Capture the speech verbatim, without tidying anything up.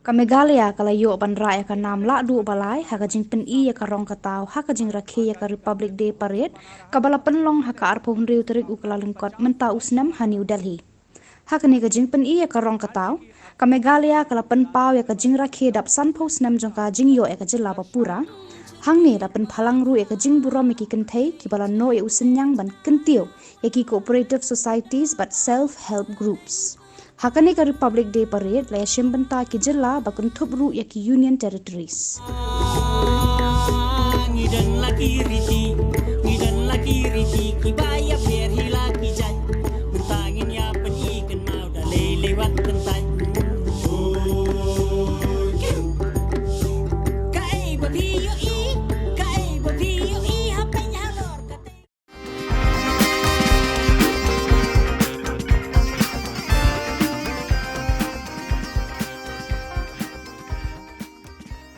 Ka Meghalaya ka la ïoh ban rah ïa ka nam lahduh balai ha ka jingpyni ïa ka rong ka taw ha ka jingrakhe ïa ka Republic Day Parade, kaba la pynlong ha ka arphew hynriew tarik u Kyllalyngkot mynta u snem ha New Delhi. Ha kane ka jingpyni ïa ka rong ka taw, ka Meghalaya ka la pynpaw ïa ka jingrakhe dap sanphew snem jong ka jingïoh ïa ka jylla ba pura. Hangne la pynphalang ruh ïa ka jingburom ïa ki kynthei kiba la noh ïa u synñiang ban kyntiew ïa ki cooperative societies bad self help groups. Ha kane ka Republic Day Parade la ïashim bynta ki jylla ba kynthup ruh ïa ki Union Territories. Ngi don la ki riti, ngi don la ki riti kiba ïa